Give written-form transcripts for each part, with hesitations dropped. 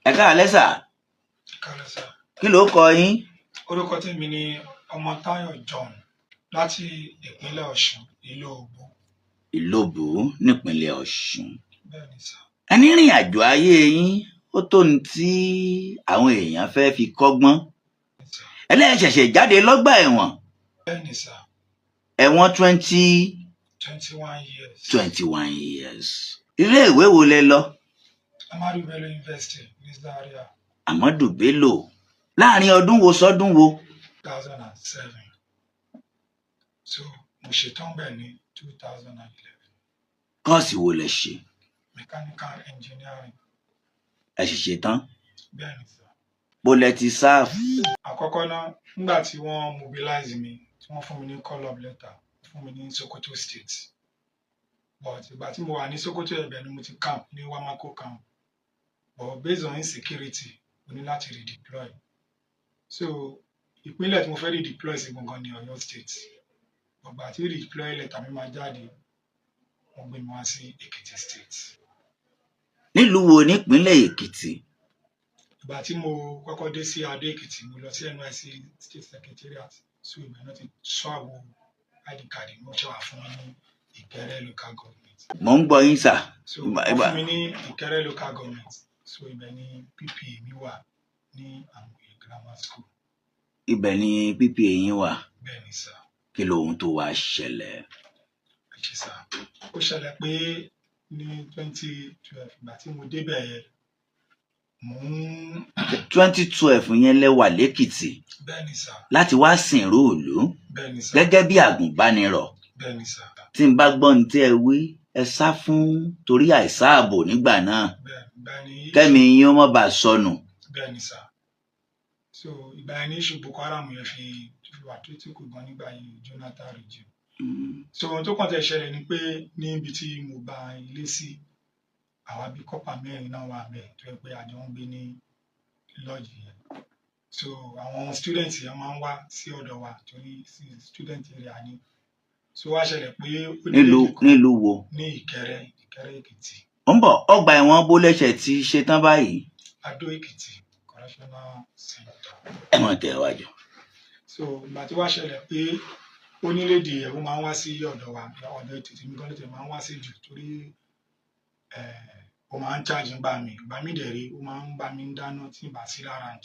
Ẹ káalẹ́ sà. Kálẹ̀ sà. Kí ló kọ yín? Orúkọ tèmi ni Ọmọtáyọ̀ John láti ìpínlẹ̀ Ọ̀ṣun, ìlú Ògbó. Ìlóbù nípínlẹ̀ Ọ̀ṣun. Bẹ́ẹ̀ ni sà. Ẹni rìn àjò ayé yín, ó tó ní tí àwọn èèyàn fẹ́ fi kọ́gbọ́n. Sà. Ẹlẹ́ṣẹ̀ṣẹ̀ jáde lọ́gbà ẹ̀wọ̀n. Bẹ́ẹ̀ ni sà. Ẹ̀wọ̀n 20 21 years. 21 years. Ilé ìwé wo lẹ lọ? Ahmadu Bello University ní Zaria. Ahmadu Bello, láàrin ọdún wo sọ́dún wo? 2007, so mo ṣetán bẹ́ẹ̀ ní 2011. Course wo lẹ ṣe? Mechanical engineering. Ẹ sì ṣe tán? Bẹ́ẹ̀ ni sà. Bó lẹ ti serve? Àkọ́kọ́ náà, nígbà tí wọ́n mobilize mi, tí wọ́n fún mi ní call up letter, fún mi ní Sokoto State, but ìgbà tí mo wà ní Sokoto, ibẹ̀ ni mo ti camp ní Wamako camp, but based on insecurity, mo ní láti redeploy. So ìpínlẹ̀ tí mo fẹ́ redeploy sí gangan ní Ọ̀yọ́ State. Ìgbà tí redeploy letter mi máa jáde, wọ́n gbé mi wá sí Èkìtì State. Nílùú wo nípínlẹ̀ Èkìtì? Ìgbà tí mo kọ́kọ́ dé sí Adó Èkìtì, mo lọ sí NYSC State Secretariat, so ìgbà náà ti sọ àwọn ID card mi, wọ́n ṣe wà fún mi ní Ìkẹrẹ Local Government. Mò ń gbọ́ yín sà. So wọ́n fún mi ní Ìkẹrẹ Local Government, so ibẹ̀ ni PPA mi wà ní Àmúyẹ Grammar School. Ibẹ̀ ni PPA yín wà? Bẹ́ẹ̀ ni sà. Kí lóhun tó wá ṣẹlẹ̀? Ẹ ṣé sà. Ó ṣẹlẹ̀ pé ní 2012, ìgbà tí mo débẹ̀ yẹn, mò ń 2012 yẹn lẹ wà lẹ́kìtì? Bẹ́ẹ̀ ni sà. Láti wá sìnrú ìlú? Bẹ́ẹ̀ ni sà. Gẹ́gẹ́ bí àgùnbánirọ̀? Bẹ́ẹ̀ ni sà. Tí n bá gbọ́ ní tí ẹ wí, ẹ sá fún torí àìsáàbò nígbà náà. Bẹ́ẹ̀, ìgbà ni Kẹ́mi yín ó má bàa sọnù. Bẹ́ẹ̀ ni sà. So ìgbà yẹn ní issue Boko Haram yẹn fi wà critical gan nígbà yìí, Jonathan regime. So ohun tó kàn tẹ̀ ṣẹlẹ̀ ni pé níbi tí mo gba ilé sí, àwa bíi corper mẹ́rin náà wà bẹ́ẹ̀ tó yẹ pé a jọ ń gbé ní lodge yẹn. So àwọn student yẹn máa ń wá sí ọ̀dọ̀ wa torí sí student area ni. So wá ṣẹlẹ̀ pé ó ní Nílùú lady kan Nílùú wo? Ní Ìkẹrẹ, Ìkẹrẹ Èkìtì. Ó ń bọ̀, ọgbà ẹ̀wọ̀n bó lẹ́sẹ̀ tí ṣe tán báyìí? Adó Èkìtì Correctional Center. Ẹ mọ̀ tẹ̀ wájú. So ìgbà tí wá ṣẹlẹ̀ pé onílédè ẹ̀, ó máa ń wá sí ọ̀dọ̀ wa, ọ̀dọ̀ tètè mi gan ló tẹ̀ máa ń wá sí jù torí ó máa ń charge ńgbà mí. Ìgbà mí dẹ̀ rí, ó máa ń bá mi ń dáná tí ì bá sí lára,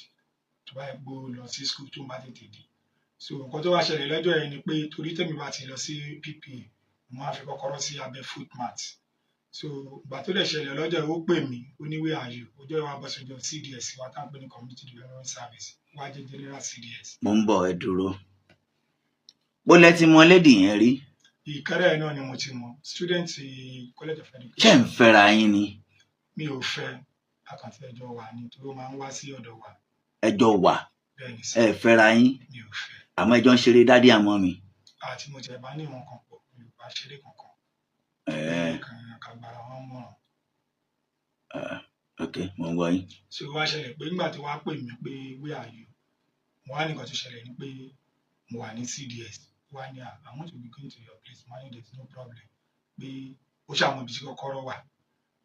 tó bá yẹ pé ó lọ sí school, tó ń bá tètè dé. So nǹkan tó wá ṣẹlẹ̀ lọ́jọ́ yẹn ni pé torí tèmi bá ti lọ sí PPA, mo máa fi kọ́kọ́rọ́ sí abẹ́ footmat. So ìgbà tó dẹ̀ ṣẹlẹ̀ lọ́jọ́ yẹn, ó pè mí, ó ní, "Where are you?" Ọjọ́ yẹn wá bọ́ sọ́jọ́ CDS wa tá à ń pè ní Community Development Service, wá jẹ́ general CDS. Mo ń bọ̀, ẹ dúró. Bó lẹ ti mọ lady yẹn rí? Ìkẹrẹ náà ni mo ti mọ̀, student College of Ṣé Education. ń fẹ́ra yín ni? Mi ò fẹ́, àkàntì ẹjọ́ wà ní torí ó máa ń wá sí ọ̀dọ̀ wa. Ẹjọ́ wà? Bẹ́ẹ̀ ni sà. Ẹ fẹ́ra yín? Mi ò fẹ́. Àmọ́ ẹjọ́ ń ṣeré daddy àmọ́ mi. Àti mo jẹ bá ní ìwọ̀n kan pọ̀, mi ò bá ṣeré kankan. Ẹ̀ẹ́. Kan kàgbára wọn mọ̀ràn. Ok, mo ń gbọ́ yín. So wá ṣẹlẹ̀ pé nígbà tí wàá pè mí pé, "Where are you?" mo wá ní nǹkan tó ṣẹlẹ̀ ni pé mo wà ní CDS. Wá ní, "Ah, I want to be going to your place." Mo ní, "There is no problem," pé ó ṣàmọ̀ ibi tí kọ́kọ́rọ́ wà.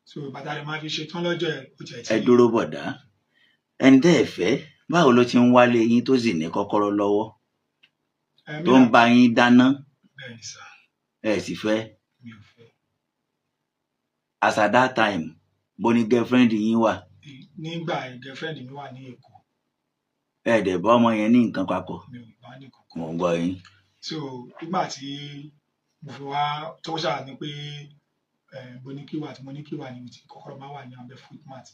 So bàtà rẹ̀ máa fi ṣe tán lọ́jọ́ ẹ̀, ó tiẹ̀ ti Ẹ dúró, bọ̀dá. Ẹni tẹ́ ẹ fẹ́, báwo ló ti ń wálé yín tó sì ní kọ́kọ́rọ́ lọ́wọ́, tó ń bá yín dáná? Bẹ́ẹ̀ ni sà. Ẹ sì fẹ́? Mi ò fẹ́. As at that time, bó ní girlfriend yín wà? Nígbà girlfriend mi wà ní Èkó. Ẹ dẹ̀ bá ọmọ yẹn ní nǹkan papọ̀? Mi ò bá ní kankan. Mò ń gbọ́ yín. So nígbà tí mo fi wá tó ṣáà ní pé mo ní kí wà tí mo ní kí wà ní tí kọ́kọ́rọ́ máa wà ní abẹ́ footmat.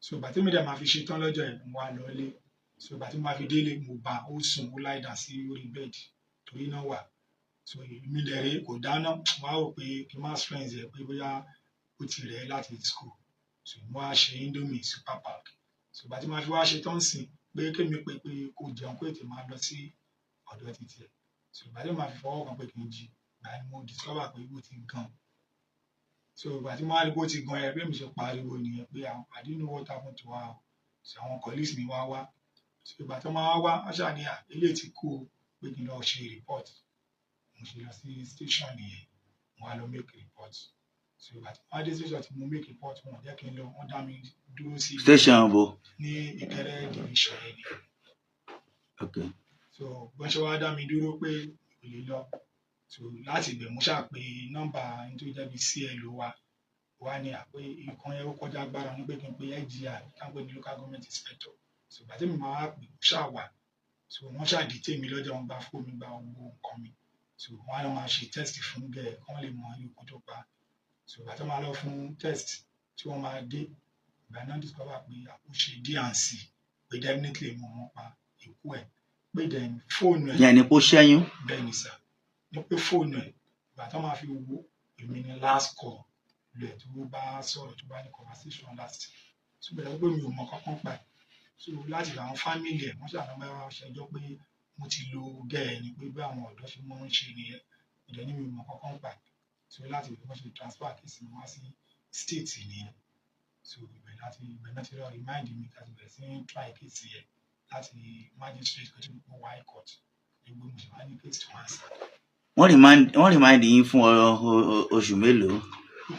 So ìgbà tí mi dẹ̀ máa fi ṣe tán lọ́jọ́ yẹn, mo wá lọlé. So ìgbà tí mo máa fi délé, mo bá ó sùn, ó lie down sí orí bed torí iná wà. So èmi dẹ̀ rèé, kò dáná. Mo wá rò pé kí n má stress ẹ̀ pé bóyá ó ti rẹ̀ ẹ́ láti school, so mo wá ṣe indomie super pack. So ìgbà tí mo fi wá ṣe tán sìn pé kémi pé kó jẹun, kó tètè máa lọ sí ọ̀dọ̀ títí ẹ̀. So ìgbà tí mo máa fi fọwọ́ kan pé kí n jí, ìgbà ni mo discover pé ó ti gan. So ìgbà tí mo wá rí pé ó ti gan ẹ, bí èmi ṣe pariwo nìyẹn pé, "I didn't know what happened to her." So àwọn colleagues mi wá wá. So ìgbà tí wọ́n máa wá, wọ́n ṣáà ní, à, eléyìí ti kú o, pé kí n lọ ṣe report. Mo ṣe lọ sí station nìyẹn, mo wá lọ make report. So ìgbà tí wọ́n dé station tí mo make report, wọn ò jẹ́ kí n lọ, wọ́n dá mi dúró sí Station bo? Ní Ìkẹrẹ division yẹn ni. So bọ́n ṣe wá dá mi dúró pé kò lè lọ. So láti ibẹ̀, mo ṣáà pé nọ́mbà ẹni tó jẹ́ bí CLO wa wá ní àpé nǹkan yẹn ó kọjá agbára ní, pé kí n pe LGI, tá ń pè ní local government inspector. So ìgbà tí mi máa wá pè, ó ṣáà wà. So wọ́n ṣáà detain mi lọ́jọ́, wọn gba fóònù mi, gba gbogbo nǹkan mi. So wọ́n á lọ máa ṣe test fún gẹ̀ kí wọ́n lè mọ irú ikú tó pa. So ìgbà tó máa lọ fún test tí wọ́n máa dé, ìgbà náà discover pé ó ṣe D&C, pé definitely mo mọ̀ pa ikú ẹ̀, pé then fóònù ẹ̀. Yẹn ni kó ṣẹ́yún? Bẹ́ẹ̀ ni sir, ní pé fóònù ẹ̀, ìgbà tó máa fi wo, èmi ni last call lẹ̀ tó bá sọ̀rọ̀, tó bá ní conversation last. So bẹ̀rẹ̀ pé mi ò mọ kankan pa ẹ̀. So láti àwọn family ẹ̀, wọ́n ṣàlọ́ bá wa ṣẹjọ́ pé mo ti lo gẹ́ẹ̀ ni, pé bí àwọn ọ̀dọ́ ṣe máa ń ṣe nìyẹn. Ìdẹ̀ ní mi ò mọ kankan pa ẹ̀. So láti bí wọ́n ṣe transfer case mi wá sí state nìyẹn. So ibẹ̀ náà ti lọ remand mi, láti bẹ̀rẹ̀ sí ní try case yẹn láti magistrate kó tó di pé high court ní gbogbo mo ṣe wá ní case to answer. Wọ́n remand yín fún oṣù mélòó?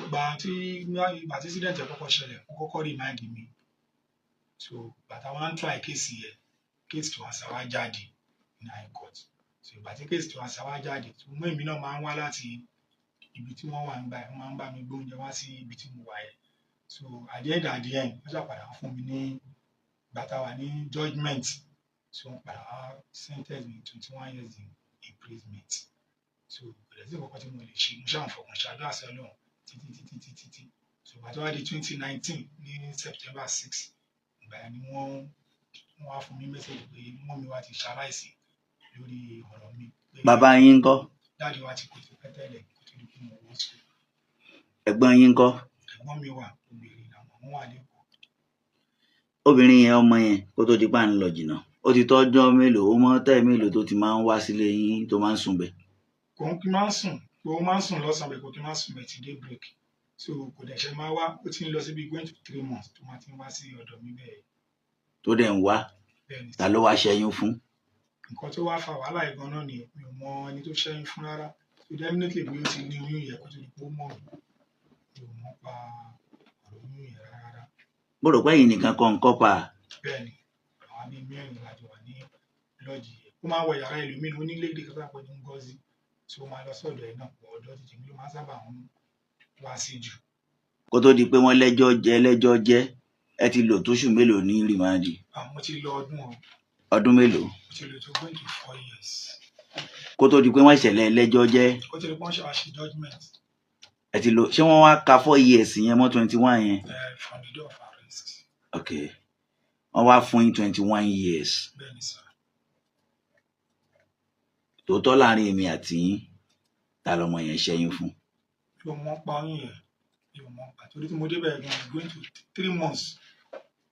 Ìgbà tí incident yẹn kọ́kọ́ ṣẹlẹ̀, wọ́n kọ́kọ́ remand mi. So ìgbà táwọn á ń try case yẹn, case to answer wá jáde ní high court. So ìgbà tí case to answer wá jáde, so mú èmi náà máa ń wá láti ibi tí wọ́n wà ń gbà yẹn, wọ́n máa ń bá mi gbé oúnjẹ wá sí ibi tí mo wà yẹn. So at the end, wọ́n ṣàpadà fún mi ní ìgbà tá a wà ní judgement. So wọ́n padà wá sentence me 21 years in imprisonment. So kò dẹ̀ sí nǹkan kan tí mo lè ṣe. Mo ṣáà ń fọkàn ṣàdúrà sí Ọlọ́run títí títí títí tí. So ìgbà tó wá di 2019 ní September 6, ìgbà yẹn ni wọ́n wá fún mi message pé mummy wa ti ṣaláìsí lórí ọ̀rọ̀ mi, pé Bàbá yín ńkọ́? Daddy wa ti kú tipẹ́ tẹ́lẹ̀ kó tó di pé mo wọ school. Ẹ̀gbọ́n yín ńkọ́? Ẹ̀gbọ́n mi wà, obìnrin làwọn, wọ́n wà lẹ́kọ̀ọ́. Obìnrin yẹn, ọmọ yẹn, kó tó di pa ń lọ jìnnà, ó ti tọ́jọ́ mélòó, ó mọ́ tẹ́ mélòó tó ti máa ń wá sílé yín, tó máa ń sùn bẹ̀? Kò ń kí máa ń sùn, kò máa ń sùn lọ́sàn-án bẹ́ẹ̀, kò kí máa ń sùn bẹ́ẹ̀ ti day break. So kò dẹ̀ ṣe máa wá, ó ti ń lọ síbi going to 3 months tó máa ti ń wá sí ọ̀dọ̀ mi bẹ́ẹ̀. Tó dẹ̀ ń wá? Bẹ́ẹ̀ ni. Ta ló wá ṣẹ́yún fún? Nǹkan tó wá fa wàhálà yìí gan náà nìyẹn. Mi ò mọ ẹni tó ṣẹ́yún fún rárá. So definitely bí ó ti ní oyún yẹn kó tó di pé ó mọ̀ mí, mi ò mọ̀ pa ọ̀rọ̀ oyún yẹn rárá. Mo rò pé ẹ̀yin nìkan kọ́ ń kọ́pa. Bẹ́ẹ̀ ni, àwọn bíi mẹ́rin la jọ wà ní lọ́ọ̀jì yẹn. Ó máa ń wọ yàrá ẹlòmíì, ó ní lady kan tó ń pè ní Ngozi tí ó máa lọ sọ́dọ̀ ẹ̀ náà pọ̀. Ọ̀dọ̀ ti tèmi ló máa ń sábà ń wá sí jù. Kó tó di pé wọ́n lẹ́jọ́ jẹ́ lẹ́jọ́ jẹ́, ẹ ti lò tóṣù mélòó ní remand? Mo ti lọ ọdún o. Ọdún mélòó? Mo ti lò tó going to 4 years. Kó tó di pé wọ́n ṣẹlẹ̀ lẹ́jọ́ jẹ́? Kó tó di pé wọ́n ṣe wá ṣe judgement. Ẹ ti lò, ṣé wọ́n wá ka 4 years yẹn mọ́ 21 yẹn? From the day of arrest. Ok, wọ́n wá fún yín 21 years. Bẹ́ẹ̀ ni sir. Tòótọ́, láàrin èmi àti yín, ta lọmọ yẹn ṣẹ́yún fún? Mi ò mọ̀ pa oyún yẹn, mi ò mọ̀ pa, torí tí mo débẹ̀ gan, going to 3 months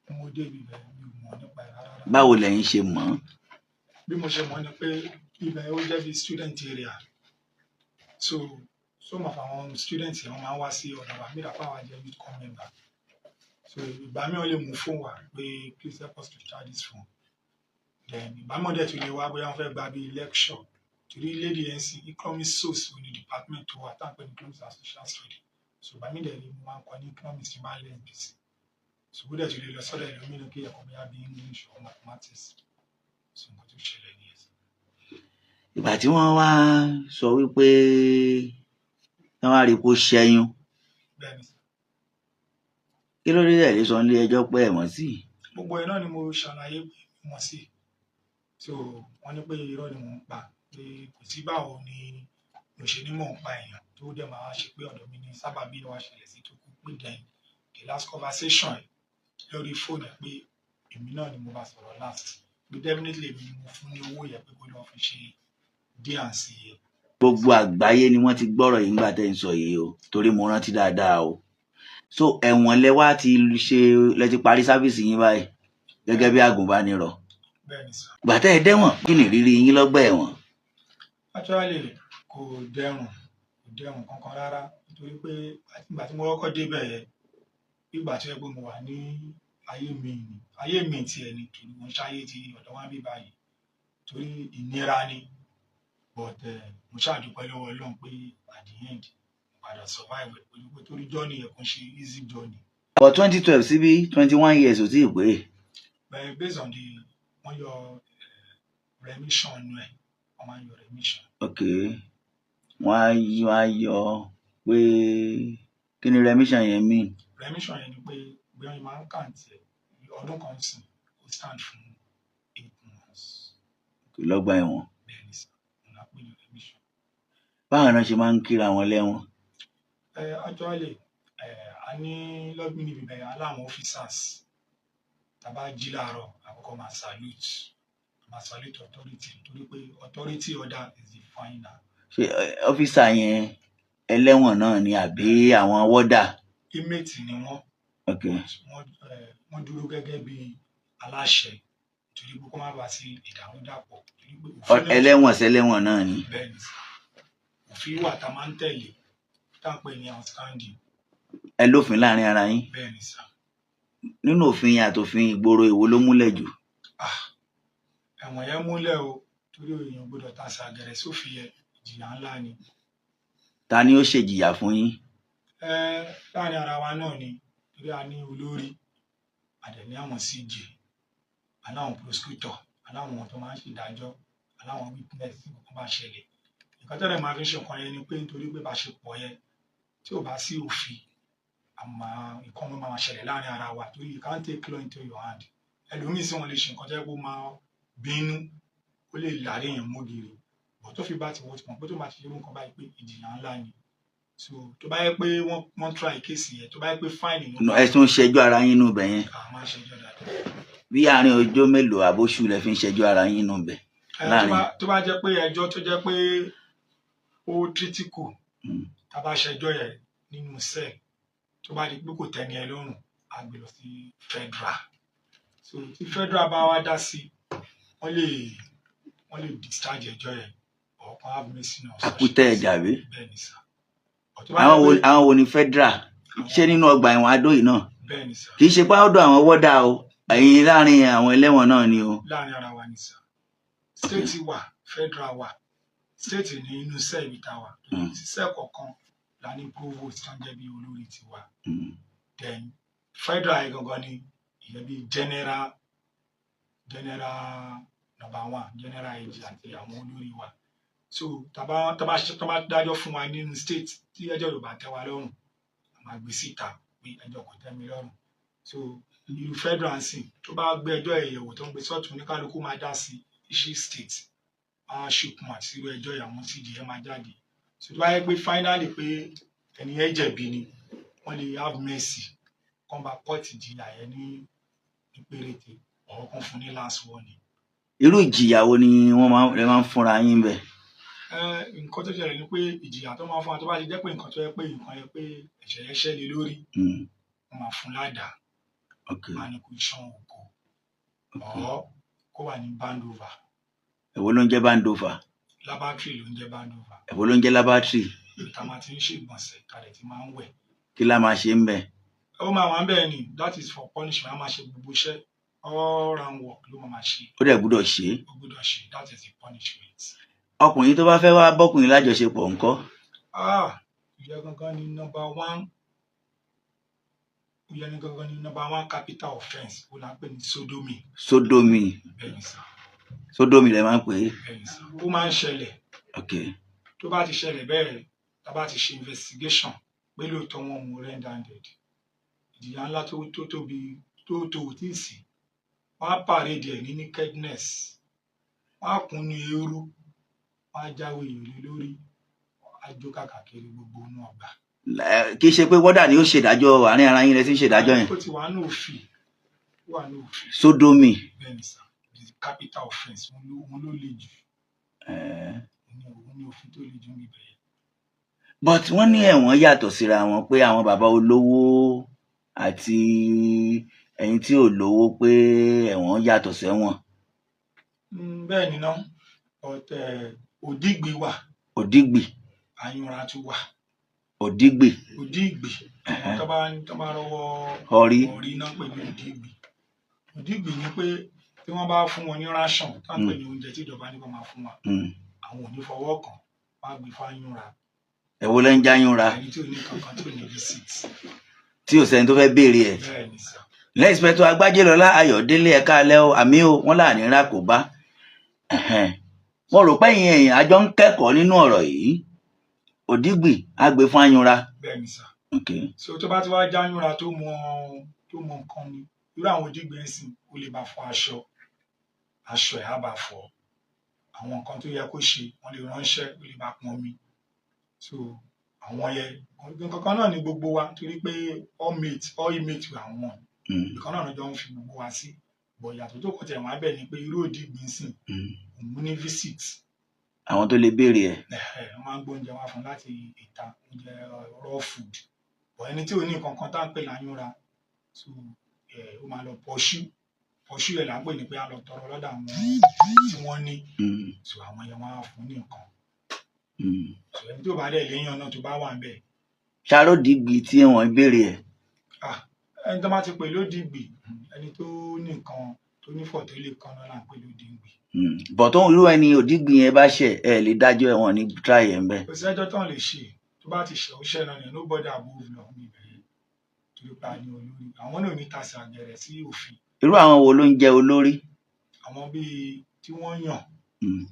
tí mo dé ibi bẹ̀, mi ò mọ̀ nípa ẹ̀ rárá. Báwo lẹ̀yin ṣe mọ̀ ọ́n? Bí mo ṣe mọ̀ ni pé ibẹ̀ ó jẹ́ bí student area. So some of àwọn students yẹn, wọ́n máa ń wá sí ọ̀dọ̀ wa mídàá pé àwa jẹ́ youth corps member. So ìgbà míì, wọ́n lè mú fóònù wá pé, "Please help us to charge this phone." Then ìgbà míì, wọ́n dẹ̀ tún lè wá bóyá wọ́n fẹ́ gba bí lecture, torí lady yẹn sí economics source ní department tó wà tá à ń pè ní economics and social study. So ìgbà míì dẹ̀ ni mo máa ń kọ́ ní economics tí máa ń less busy. So ó dẹ̀ tún lè lọ sọ́dọ̀ ẹlòmíràn kí ẹ̀kọ́ bóyá bí English or mathematics. So nǹkan tó ṣẹlẹ̀ nìyẹn. Ìgbà tí wọ́n wá sọ wípé wọ́n wá rí i kó ṣẹ́yún, Bẹ́ẹ̀ ni sir. kí ló dé tẹ̀lé sọ nílé ẹjọ́ pé ẹ̀wọ̀n sí? Gbogbo ẹ̀ náà ni mo ṣàlàyé pé wọ́n sí. So wọ́n ní pé irọ́ ni mò ń pa, pé kò sí báwo ni mo ṣe ní mò ń pa èèyàn tó dẹ̀ máa ṣe pé ọ̀dọ̀ mi ní sábàbí wá ṣẹlẹ̀ sí tó kú, pé then the last conversation ẹ̀ lórí fóònù ẹ̀, pé èmi náà ni mo bá sọ̀rọ̀ last, pé definitely èmi ni mo fún ní owó yẹn pé kó lọ́ọ́ fi ṣe D&C yẹn. Gbogbo àgbáyé ni wọ́n ti gbọ́rọ̀ yìí ńgbà tẹ́ ń sọ yìí o, torí mo rántí dáadáa o. So ẹ̀wọ̀n lẹ wá ti ṣe, lẹ ti parí service yín báyìí gẹ́gẹ́ bí àgùnbánirọ̀? Bẹ́ẹ̀ ni sir. Gbà tẹ́ ẹ dẹ́wọ̀n, kí ni ìrírí yín lọ́gbà ẹ̀wọ̀n? Actually, kò dẹrùn, kò dẹrùn kankan rárá, nítorí pé ìgbà tí mo kọ́kọ́ débẹ̀ yẹn, ìgbà tó yẹ pé mo wà ní ayé mi ni, ayé mi tiẹ̀ ni, kì í mo ń ṣayé ti ọ̀dọ̀ wa ń bí báyìí, torí ìnira ni. But mo ṣáà dúpẹ́ lọ́wọ́ Ọlọ́run pé at the end, mo Padà survive ẹ̀ pẹ̀lú pé torí journey yẹn kò ń ṣe easy journey. But 2012 síbí, 21 years ò tíì pé. But based on the wọ́n yọ remission nù ẹ̀, wọ́n máa ń yọ remission. Ok, wọ́n á yọ pé kí ni remission yẹn mean? Remission yẹn ni pé bí wọ́n máa ń count ẹ̀, ọdún kan sìn ó stand fún 8 months. Lọ́gbà ẹ̀wọ̀n? Bẹ́ẹ̀ ni sir, òun la pè ní remission. Báwọn náà ṣe máa ń kíra wọn lẹ́wọ̀n? Actually, a ní lọ́gbìn níbi bẹ̀rẹ̀ aláwọn officers. Tá a bá jí láàárọ̀, àkọ́kọ́ máa salute, máa salute authority, torí pé authority order is the final. Ṣé officer yẹn ẹlẹ́wọ̀n náà ni àbí àwọn wọ́dà? Inmate ni wọ́n. Ok. Wọ́n dúró gẹ́gẹ́ bí aláṣẹ torí pé kó má bàa sí ìdàrúdàpọ̀, torí pé òfin náà. Ẹlẹ́wọ̀n sẹ́lẹ́wọ̀n náà ni? Bẹ́ẹ̀ ni sir. Òfin wà tá a máa ń tẹ̀lé tá à ń pè ní outstanding. Ẹ lófin láàrin ara yín? Bẹ́ẹ̀ ni sir. Nínú òfin yẹn àtòfin ìgboro, èwo ló múlẹ̀ jù? Ah, ẹ̀wọ̀n yẹn múlẹ̀ o, torí èèyàn gbọ́dọ̀ ta sàgẹ̀rẹ̀ sófin yẹn, ìjìyà ńlá ni. Ta ni ó ṣèjìyà fún yín? Ẹ láàrin ara wa náà ni, torí a ní olórí, a dẹ̀ ní àwọn CJ, a ní àwọn prosecutor, a ní àwọn tó máa ń ṣèdájọ́, a ní àwọn witness tí nǹkan bá ṣẹlẹ̀. Nǹkan tẹ́lẹ̀ máa fi ń ṣe nǹkan yẹn ni pé nítorí pé bá ṣe pọ̀ yẹn, tí ò bá sí òfin, àmọ́ nǹkan wọn máa ṣẹlẹ̀ láàrin ara wa, torí you can't take law into your hand. Ẹlòmíì sì, wọn lè ṣe nǹkan tó yẹ kó máa bínú, ó lè lárí èèyàn mógiri bọ̀ tó fi bá ti wọ́n ti mọ̀ pé tó máa ti ṣe irú nǹkan báyìí pé ìjìyà ńlá ni. So tó bá yẹ pé wọ́n try case yẹn, tó bá yẹ pé fine ló Ẹ tún ṣẹjọ́ ara yín nù bẹ̀ yẹn? À máa ṣẹjọ́ dáadáa. Bí àárín ọjọ́ mélòó àbóṣù lẹ fi ń ṣẹjọ́ ara yín nù bẹ̀? Ẹ, tó Láàrin. bá jẹ́ pé ẹjọ́ tó jẹ́ pé ó critical, tá a bá ṣẹjọ́ yẹn nínú cell, tó bá di pé kò tẹ́ni ẹ lọ́rùn, á gbé lọ sí federal. So tí federal bá wá dá sí, wọ́n lè discharge ẹjọ́ yẹn or kan have mercy on such Àkútẹ́ case. ẹ̀jà bí? Bẹ́ẹ̀ ni sir. But tó bá Àwọn jẹ́ wo? pé Àwọn wo ni federal? Ṣé nínú ọgbà ẹ̀wọ̀n Adó yìí náà? Bẹ́ẹ̀ ni sir. Kì í ṣe pé ọ̀dọ̀ àwọn wọ́dà o, ẹ̀yin láàrin àwọn ẹlẹ́wọ̀n náà ni o? Láàrin ara wa ni sir. State wà, federal wà. State ní inú cell ibi tá a wà. Cell kọ̀ọ̀kan la ní provost tó ń jẹ́ bí olórí tiwa. Then federal yẹn gangan ni ìyẹn bí general number one, general AG àti àwọn olórí wa. So tàbá dájọ́ fún wa nínú state, tí ẹjọ́ yóò bá tẹ́ wa lọ́rùn, a máa gbé síta pé ẹjọ́ kò tẹ́ mi lọ́rùn. So irú federal sìn, tó bá gbé ẹjọ́ ìyẹ̀wò, tó ń gbé sọ́tún, oníkálukú máa dá sí iṣẹ́. State á ṣùkùn àti irú ẹjọ́ ìyàwó CJ ẹ máa jáde. So tó bá yẹ pé finally pé ẹni yẹn jẹ̀bi ni, wọ́n lè have mercy, kán bá kọ́ọ̀tì ìjìyà yẹn ní péréte, ọ̀rọ̀ kan fún ní last warning. Irú ìjìyà wo ni wọ́n máa ń lẹ máa ń fúnra yín bẹ̀? Ẹ, nǹkan tó ṣẹlẹ̀ ni pé ìjìyà tó máa fún wa, tó bá ti jẹ́ pé nǹkan tó yẹ pé nǹkan yẹ pé ẹ̀ṣẹ̀ yẹn ṣẹ́ lé lórí, wọ́n máa fún ládàá. Wọ́n á ní kó ṣán oko ọ̀ kó wà ní bandover. Èwo ló ń jẹ́ bandover? Lavatory ló ń jẹ́ bandover. Èwo ló ń jẹ́ lavatory? Ibi tá a máa ti ń ṣègbọ̀nsẹ̀ kalẹ̀ tí máa ń wẹ̀. Kí lá máa ṣe ń bẹ̀? Ó máa wà ń bẹ́ẹ̀ ni, that is for punishment. A máa ṣe gbogbo iṣẹ́, all round work ló máa máa ṣe. Ó dẹ̀ gbúdọ̀ ṣe é? Ó gbọ́dọ̀ ṣe, that is the punishment. Ọkùnrin tó bá fẹ́ wá bọ́kùnrin lájọṣepọ̀ ńkọ́? Ah, ìyẹn gangan ni number one, ìyẹn gangan ni number one capital offence, ó là ń pè ní sodomy. Sodomy? Bẹ́ẹ̀ ni sir. Sodomy lẹ máa ń pè é? Bẹ́ẹ̀ ni sir, ó máa ń ṣẹlẹ̀. Tó bá ti ṣẹlẹ̀ bẹ́ẹ̀, tá a bá ti ṣe investigation pé lóòótọ́ wọn mú red handed, ìjìyà ńlá tó tóbi tó ò tí ì sí, wọ́n á parade ẹ̀ ní nakedness, wọ́n á kún ní eérú, wọ́n á jáwé ìrè lórí, wọ́n á jó káàkiri gbogbo inú ọgbà. Kì í ṣe pé wọ́dà ni ó ṣèdájọ́, àárín ara yín lẹ ti ń ṣèdájọ́ yẹn? Ó ti wà ní òfin, ó wà ní òfin. Sodomy? Bẹ́ẹ̀ ni sir, the capital offence, òun ló le jù. Òun ní òfin tó le jù níbẹ̀ yẹn. But wọ́n ní ẹ̀wọ̀n yàtọ̀ síra wọn, pé àwọn bàbá olówó àti ẹ̀yin tí ò lówó, pé ẹ̀wọ̀n yàtọ̀ sẹ́wọ̀n. Bẹ́ẹ̀ ni ná, but òdìgbì wà. Òdìgbì? Àyùnra tún wà. Òdìgbì? Òdìgbì, àwọn tó bá rọ́wọ́ ọrí. Ọ̀rí náà pè ní òdìgbì. Òdìgbì ni pé tí wọ́n bá fún wọn ní ration, tá ń pè ní oúnjẹ tí ìjọba ní kó máa fún wa, àwọn ò ní fọwọ́ kàn, wọ́n á gbé fáyúnra. Ẹ̀wọ́ lẹ́ ń jáyúnra? Ẹni tí ò ní kankan, tí ò ní visit. Tí ò sẹ́ni tó fẹ́ béèrè ẹ̀. Bẹ́ẹ̀ ni sà. Lẹ́yìn Agbájélọlá Ayọ̀délé, ẹ̀ka alẹ́ o. Àmì o, wọ́n láàrin rà kó bá. Ẹ̀hẹ́n. Mo rò pé ẹ̀yin èèyàn àjọ ń kẹ́kọ̀ọ́ nínú ọ̀rọ̀ yìí. Òdígbì á gbé fún ayúnra. Bẹ́ẹ̀ ni sà. Okay. So tó bá ti wá jáyúnra, tó mọ nǹkan ni irú àwọn òdìgbì ń sìn, ó lè bá fọ aṣọ, aṣọ ẹ̀ á bá fọ, àwọn nǹkan tó yẹ kó ṣe, wọ́n lè ránṣẹ́, ó lè bá pọn omi. So àwọn yẹn, nǹkan kan náà ni gbogbo wa, torí pé all mate, all inmate were one. Ìkan náà ló jọ ń fi gbogbo wa sí bọ̀. Ìyàtọ̀ tó kọ̀ tẹ̀ wọ́n á bẹ̀ ni pé irú òdìgbì ń sìn, òun ní visit. Àwọn tó lè béèrè ẹ̀. Ẹ̀hẹ̀, wọ́n máa ń gbóúnjẹ wá fún láti ìta, oúnjẹ raw food. But ẹni tí ò ní nǹkan kan tá à ń pè láyúnra, so ó máa lọ pursue pursue ẹ̀ là ń pè ní pé a lọ tọrọ lọ́dọ̀ àwọn tí wọ́n ní. So àwọn yẹn wọ́n á fún ní nǹkan. So ẹni tí ò bá dẹ̀ léèyàn náà tó bá wà ń bẹ̀. Ṣàròdìgbì tí wọ́n béèrè ẹ̀. Ah, ẹni tó bá ti pè lódìgbì, ẹni tó ní nǹkan, tó ní fọ̀, tó lè kan náà là ń pè lódìgbì. Bọ̀ tó irú ẹni òdígbì yẹn bá ṣẹ̀, ẹ lè dájọ́ ẹ̀wọ̀n ní try ẹ̀ ń bẹ̀. Kò sẹ́jọ́ tán lè ṣe. Tó bá ti ṣẹ̀, ó ṣẹ̀ náà ni. Nobody above law ní ibẹ̀ yẹn, torí pé a ní olórí. Àwọn náà ò ní tasẹ̀ àgẹ̀rẹ̀ sí òfin. Irú àwọn wo ló ń jẹ́ olórí? Àwọn bíi tí wọ́n yàn,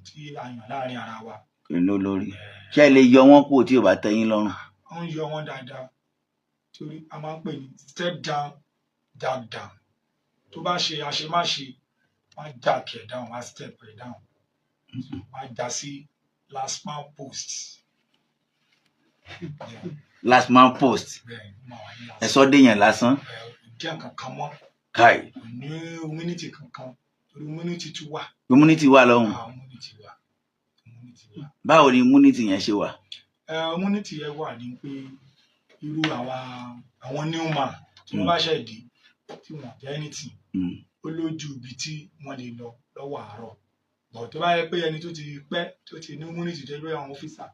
tí a yàn láàrin ara wa. Kì í lólórí. Ṣé ẹ lè yọ wọ́n kúrò tí ò bá tẹ́ yín lọ́rùn? Wọ́n ń yọ wọ́n dáadáa, torí a máa ń pè ní step down, down down. Tó bá ṣe àṣemáṣe, wọ́n á jack ẹ̀ down, wọ́n á step ẹ̀ down, wọ́n á já sí last man post. Yeah, Last man post. Bẹ́ẹ̀ ni, ó máa wà ní Ẹ last. sọ déyàn lásán. Ẹ̀, kò jẹ́ nǹkan kan mọ́. Káì. Kò ní immunity kankan, torí immunity tún wà. Immunity wà lọ́hùn? Ah, immunity wà, immunity wà. Báwo ni immunity yẹn ṣe wà? Immunity yẹn wà ní pé irú àwa àwọn new man tí wọ́n bá ṣẹ̀ dé, tí wọ́n jẹ́ anything, ó lójú ibi tí wọ́n lè lọ lọ́wọ́ àárọ̀. But tó bá yẹ pé ẹni tó ti pẹ́, tó ti ní immunity, tó jẹ́ pé àwọn officer,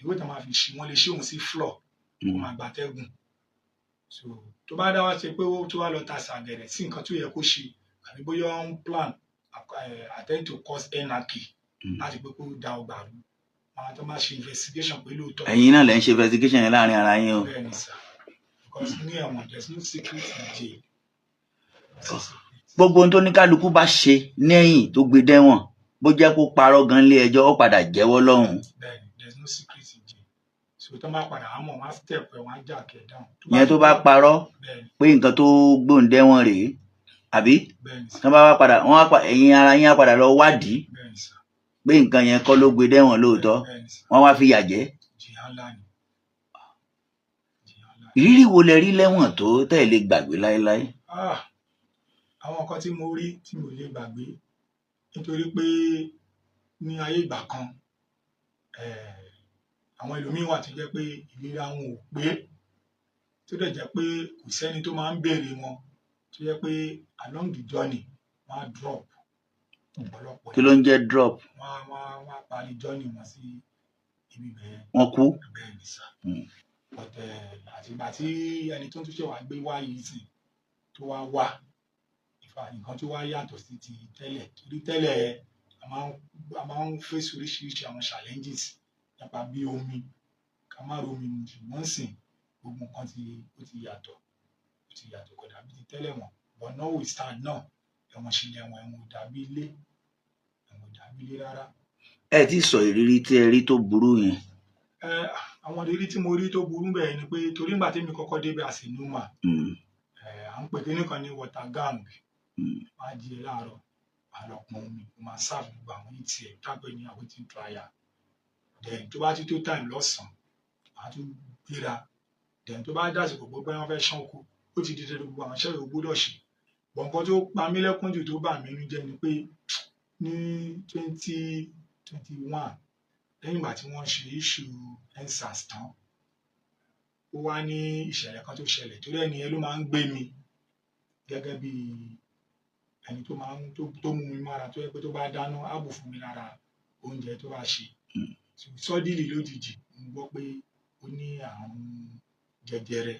ìwé tó máa fi ṣí, wọ́n lè ṣí òun sí floor kó máa gbatẹ́gùn. So tó bá dá wá ṣe pé ó tó wá lọ ta sàgẹ̀rẹ̀ sí nǹkan tó yẹ kó ṣe, àbí bóyá ó ń plan, attempt to cause anarchy, láti pé kó da ọgbà rú, àwọn tó máa ṣe investigation pé lóòótọ́. Ẹ̀yin náà lẹ ń ṣe investigation yẹn láàrin ara yín o? Bẹ́ẹ̀ ni sir, because ní ẹ̀wọ̀n, there is no secret in jail. There's no secret. Gbogbo ohun tó ní kálukú bá ṣe lẹ́yìn tó gbé dẹ́wọ̀n, bó jẹ́ kó parọ́ gan lé ẹjọ́, ó padà jẹ́wọ́ lọ́hùn. Bẹ́ẹ̀ ni, there is no secret in jail. So tó máa padà àmọ́, wọ́n á step ẹ̀, wọ́n á jack ẹ̀ down. Ìyẹn tó bá parọ́ Bẹ́ẹ̀ ni. pé nǹkan tó gbóǹdẹ́wọ̀n rèé, àbí? Bẹ́ẹ̀ ni sir. Tí wọ́n bá wá padà, wọ́n á pa ẹ̀yin ara yín á padà lọ wádìí Bẹ́ẹ̀ ni sir. pé nǹkan yẹn kọ́ ló gbé dẹ́wọ̀n lóòótọ́, Bẹ́ẹ̀ ni sir. wọ́n wá fìyà jẹ. Jìyà ńlá ni, jìyà ńlá ni. Ìrírí wo lẹ rí lẹ́wọ̀n tó tẹ́ ẹ lè gbàgbé láéláé? Ah, àwọn nǹkan tí mo rí tí mi ò lè gbàgbé, nítorí pé ní ayé ìgbà kan, àwọn ẹlòmíín wà tó jẹ́ pé ìlera wọn ò pé, tó dẹ̀ jẹ́ pé kò sẹ́ni tó máa ń béèrè wọn, tó jẹ́ pé along the journey wọ́n á drop ọ̀pọ̀lọpọ̀. Kí ló ń jẹ́ drop? Wọ́n á parí journey wọn sí ibi bẹ́ẹ̀. Wọ́n kú? Bẹ́ẹ̀ ni sir. But àtìgbà tí ẹni tó ń túnṣe wá gbé wá yìí sìn, tó wá wá ìfà, nǹkan tó wá yàtọ̀ sí ti tẹ́lẹ̀, torí tẹ́lẹ̀ a máa ń face oríṣiríṣi àwọn challenges nípa bí omi, ká má romi mu. Ṣùgbọ́n sìn, gbogbo nǹkan ti ó ti yàtọ̀, ó ti yàtọ̀, kò dàbí ti tẹ́lẹ̀ mọ́. But notwithstand náà, ẹ̀wọ̀n sì ni ẹ̀wọ̀n. Ẹ̀wọ̀n ò dàbí ilé, ẹ̀wọ̀n ò dàbí ilé rárá. Ẹ ti sọ ìrírí tí ẹ rí tó burú yẹn. Ẹ, àwọn ìrírí tí mo rí tó burú bẹ́ẹ̀ ni pé torí ìgbà tí mi kọ́kọ́ débẹ̀ as a new man, à ń pè kíní kan ní water gang. Wọ́n á jí ẹ láàárọ̀, wàá lọ pọn omi, ó máa serve gbogbo àwọn atm tápẹ́ ní awaiting trial. Then tó bá ti tó time lọ́sàn-án, wàá tún gbéra. Then tó bá dàsìkò pé bóyá wọ́n fẹ́ ṣán oko, ó ti di dandan, gbogbo àwọn iṣẹ́ yòó gbọ́dọ̀ ṣe. But nǹkan tó pa mí lẹ́kún jù, tó bà mí nínú jẹ́ ni pé ní 2021, lẹ́yìn ìgbà tí wọ́n ṣe issue EndSARS tán, ó wá ní ìṣẹ̀lẹ̀ kan tó ṣẹlẹ̀, torí ẹni yẹn ló máa ń gbé mi gẹ́gẹ́ bí ẹni tó máa ń tó mú mi mára, tó yẹ pé tó bá dáná, á bù fún mi lára oúnjẹ tó bá ṣe. So suddenly, lójijì, mo gbọ́ pé ó ní àrùn jẹjẹrẹ.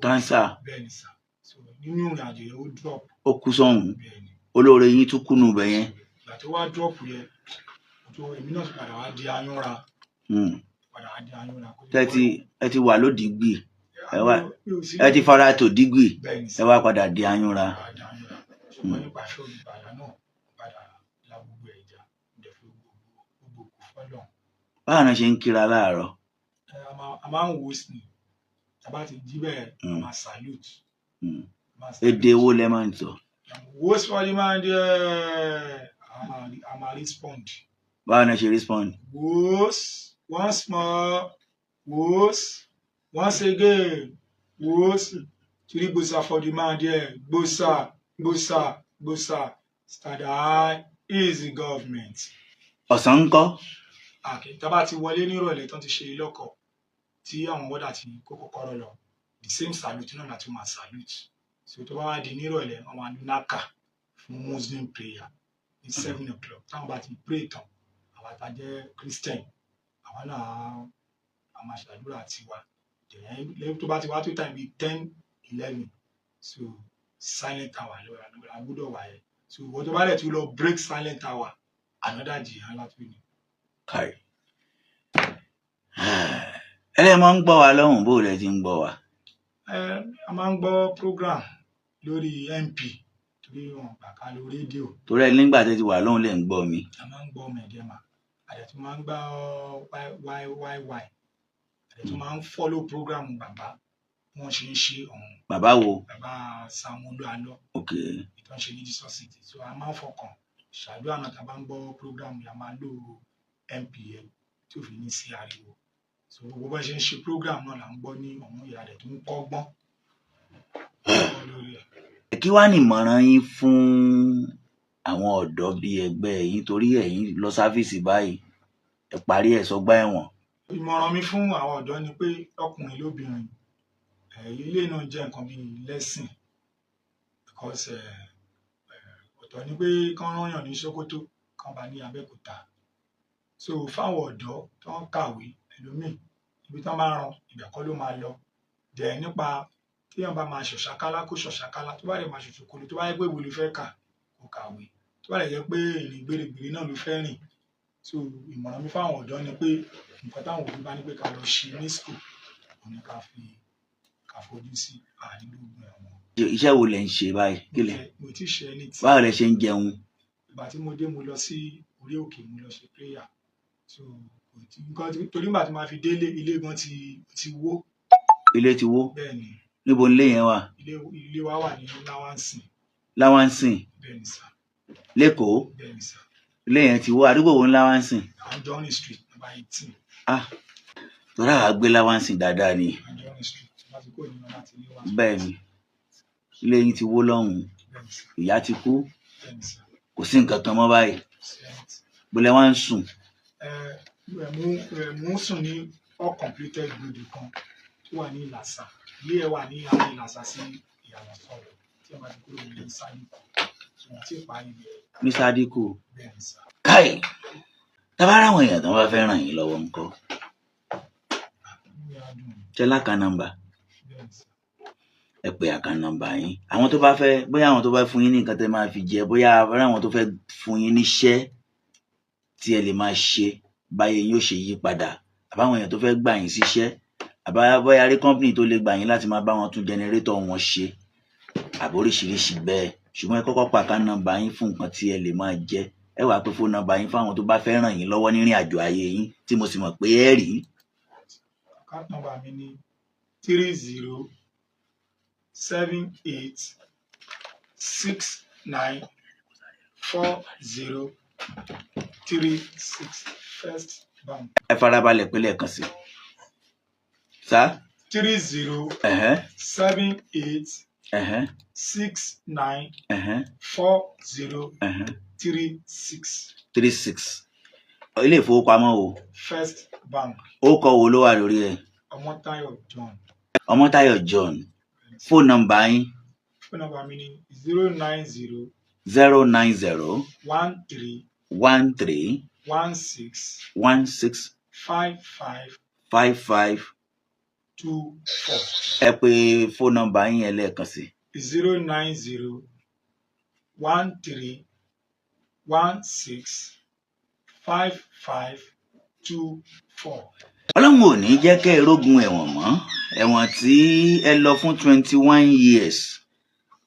Cancer. Bẹ́ẹ̀ ni sir. So nínú ìrìn àjò yẹn, ó drop. Ó kú sọ́hùn? Bẹ́ẹ̀ ni. Olóore yín tún kúnnú bẹ̀ yẹn? Ìgbà tó wá drop yẹn, tó èmi náà ti padà wá di ayúnra. Padà á di ayúnra kó tó Tẹ́ ti ẹ ti wà lódìgbì, ẹ wá mi ò sí ẹ ti fara tò dígbì, bẹ́ẹ̀ ni ẹ sà. wá padà di ayúnra. Padà di ayúnra, ṣùgbọ́n nípa ìfẹ́ olùgbàlà náà, mo padà la gbogbo ẹ̀ já, mo dẹ̀ fi gbogbo gbogbo ògo fọ́lọ́run. Báwo ni wọ́n ṣe ń kíra láàárọ̀? Ẹ, a máa ń wò ó sí ni tá a bá ti jí bẹ́ẹ̀, a máa salute. A máa Èdè salute. wo lẹ máa ń sọ? What's for the man there? A máa respond. Báwo ni wọ́n ṣe respond? Wos once more, wos once again, wos three gbosa for the man there, gbosa gbosa gbosa, stand high is the government. Ọ̀sán ńkọ́? Àkè tá a bá ti wọlé nírọ̀lẹ́ tán ti ṣe lọ́kọ̀ tí àwọn wọ́dà ti kó kọ́kọ́rọ́ lọ, the same salute náà láti máa salute. So tó bá wá di nírọ̀lẹ́, wọ́n máa náka fún Muslim prayer ní 7 o'clock. Táwọn bá ti pray tán, àwa tá a jẹ́ Christian, àwa náà a máa ṣàdúrà tiwa. Then lẹ́yìn tó bá ti wá tó time bíi 10, 11, so silent hour lọ́la la gbọ́dọ̀ wà yẹn. So ìwọ tó bá dẹ̀ tún lọ break silent hour, another jìyà ńlá tó ní. Káì, ẹlẹ́yìn máa ń gbọ́ wa lọ́hùn, bó lẹ ti ń gbọ́ wa? Ẹ, a máa ń gbọ́ program lórí MP torí wọn gbà ká lo rédíò. Torí ẹ nígbà tẹ́ ti wà lọ́hùn lẹ̀ ń gbọ́ mi. A máa ń gbọ́ Mẹ̀dẹ́mà, a dẹ̀ tún máa ń gbọ́ YYYY, a dẹ̀ tún máa ń follow program bàbá bí wọ́n ṣe ń ṣe ọ̀hún. Bàbá wo? Bàbá Samuel Alọ. Ok. Ìtàn ṣe ní Jesus City. So a máa ń fọkàn ṣàdúrà náà tá a bá ń gbọ́ program yìí, a máa lo MP yẹn tí ò fi ní sí ariwo. So gbogbo bá ṣe ń ṣe program náà là ń gbọ́ ní ọ̀hún, ìyá rẹ̀ tó ń kọ́gbọ́n kọ́ lórí ẹ̀. Kí wàá ní ìmọ̀ràn yín fún àwọn ọ̀dọ́ bíi ẹgbẹ́ yín, torí ẹ̀yin lọ service báyìí, ẹ parí ẹ̀ sọgbà ẹ̀wọ̀n? Ìmọ̀ràn mi fún àwọn ọ̀dọ́ ni pé ọkùnrin lóbìnrin, ilé náà jẹ́ nǹkan bíi lesson, because ọ̀tọ̀ ni pé kán rányàn ní Sókótó, kán bá ní Abẹ́òkúta. So fáwọn ọ̀dọ́ tó ń kàwé, ẹlòmíì ibi tán bá ran ibẹ̀ kọ́ ló máa lọ. Dẹ̀ nípa téèyàn bá máa ṣọ̀ṣàkálá, kó ṣọ̀ṣàkálá, tó bá dẹ̀ máa ṣòṣòkòlò, tó bá yẹ pé ìwé ló fẹ́ kà, kó kàwé, tó bá dẹ̀ jẹ́ pé ìrìn gbèrègbèrè náà ló fẹ́ rìn. So ìmọ̀ràn mi fáwọn ọ̀dọ́ ni pé nǹkan táwọn òbí bá ní pé ká lọ ṣe ní school, òun ni ká fi ká fojú sí àdínlógún ẹ̀wọ̀n. Iṣẹ́ wo lẹ ń ṣe báyìí? Kí lẹ Mo ti ṣe anything. Báwo lẹ ṣe ń jẹun? Ìgbà tí mo dé, mo lọ sí orí òkè, mo lọ ṣe prayer. So kò tí nǹkan torí nígbà tí màá fi délé, ilé gan ti wó. Ilé ti wó? Bẹ́ẹ̀ ni. Níbo nílé yẹn wà? Ilé wa wà ní Láwánsìn. Láwánsìn? Bẹ́ẹ̀ ni sà. Lẹ́kọ̀ọ́? Bẹ́ẹ̀ ni sà. Ilé yẹn ti wó. Àdúgbò wo ní Láwánsìn? Anjorin Street, number 18. Ah, torí àwa gbé Láwánsìn dáadáa ni. Anjorin Street, láti kó ìnira láti ilé wa. Bẹ́ẹ̀ ni, ilé yín ti wó lọ́hùn-ún? Bẹ́ẹ̀ ni sà. Ìyá ti kú? Bẹ́ẹ̀ ni sà. Kò sí nǹkan kan mọ́ báyìí? Sí anything. Bólẹ̀ wá ń sùn? Ẹ ẹ mú ẹ mú sùn ní uncompleted building kan tó wà ní Ìlàsà. Ilé ẹ wà ní àárín Ìlàsà sí Ìyànà Sọlọ tí ẹ bá ti kúrò ní Sádìkù tí wọn ti parí ibẹ̀. Ní Sádíkù? Bẹ́ẹ̀ ni sà. Káì, tábà ráwọn èèyàn tó bá fẹ́ ràn yín lọ́wọ́ ńkọ́? Inú mi á dùn. Ṣé l'account number? Bẹ́ẹ̀ ni sà. Ẹ pè account number yín. Àwọn tó bá fẹ́, bóyá àwọn tó bá fún yín ní nǹkan tẹ́ máa fi jẹ, bóyá àwọn tó fẹ́ fún yín níṣẹ́ tí ẹ lè máa ṣe báyé yín ó ṣe yí padà, àbáwọn èèyàn tó fẹ́ gbà yín síṣẹ́, àbá bóyá rí company tó lè gbà yín láti máa bá wọn tún generator wọn ṣe, àbí oríṣiríṣi bẹ́ẹ̀. Ṣùgbọ́n ẹ kọ́kọ́ pa account number yín fún nǹkan tí ẹ lè máa jẹ. Ẹ wàá pé phone number yín fáwọn tó bá fẹ́ ràn yín lọ́wọ́ nírìn àjò ayé yín, tí mo sì mọ̀ pé ẹ rí. Account number mi ni 3078694036, First Bank. Ẹ farabalẹ̀ pé lẹ́ẹ̀kan sí sá. 30 Ẹ̀hẹ́n. 78 Ẹ̀hẹ́n. 69 Ẹ̀hẹ́n. 40 Ẹ̀hẹ́n. 36. 36. Ilé ìfowópamọ́ o? First Bank. Ó kọ wo ló wà lórí ẹ̀? Ọmọ́táyọ̀ John. Ọmọ́táyọ̀ John. Phone number yín? Phone number mi ni 090 090 13 13 16 16 55 55 24. Ẹ pè phone number yín yẹn lẹ́ẹ̀kan sí. 09013165524. Ọlọ́run ò ní jẹ́ kẹ́ ẹ rógun ẹ̀wọ̀n mọ́. Ẹ̀wọ̀n tí ẹ lọ fún 21 years,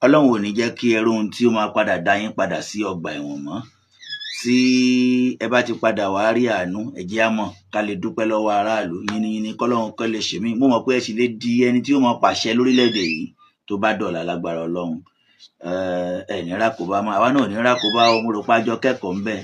Ọlọ́run ò ní jẹ́ kí ẹ róhun tí ó máa padà dá yín padà sí ọgbà ẹ̀wọ̀n mọ́. Tí ẹ bá ti padà wá rí àánú, ẹ jẹ́ á mọ̀ ká lè dúpẹ́ lọ́wọ́ aráàlú yínníyínní kọ́lọ́run kọ́ lè ṣe mí. Mo mọ̀ pé ẹ sì lè di ẹni tí ó máa pàṣẹ lórílẹ̀‐èdè yìí tó bá dọ̀la lágbára Ọlọ́run. Ẹ ní rákòbá mọ́, àwa náà ò ní rákòbá o. Mo rò pé a jọ kẹ́kọ̀ọ́ ńbẹ̀.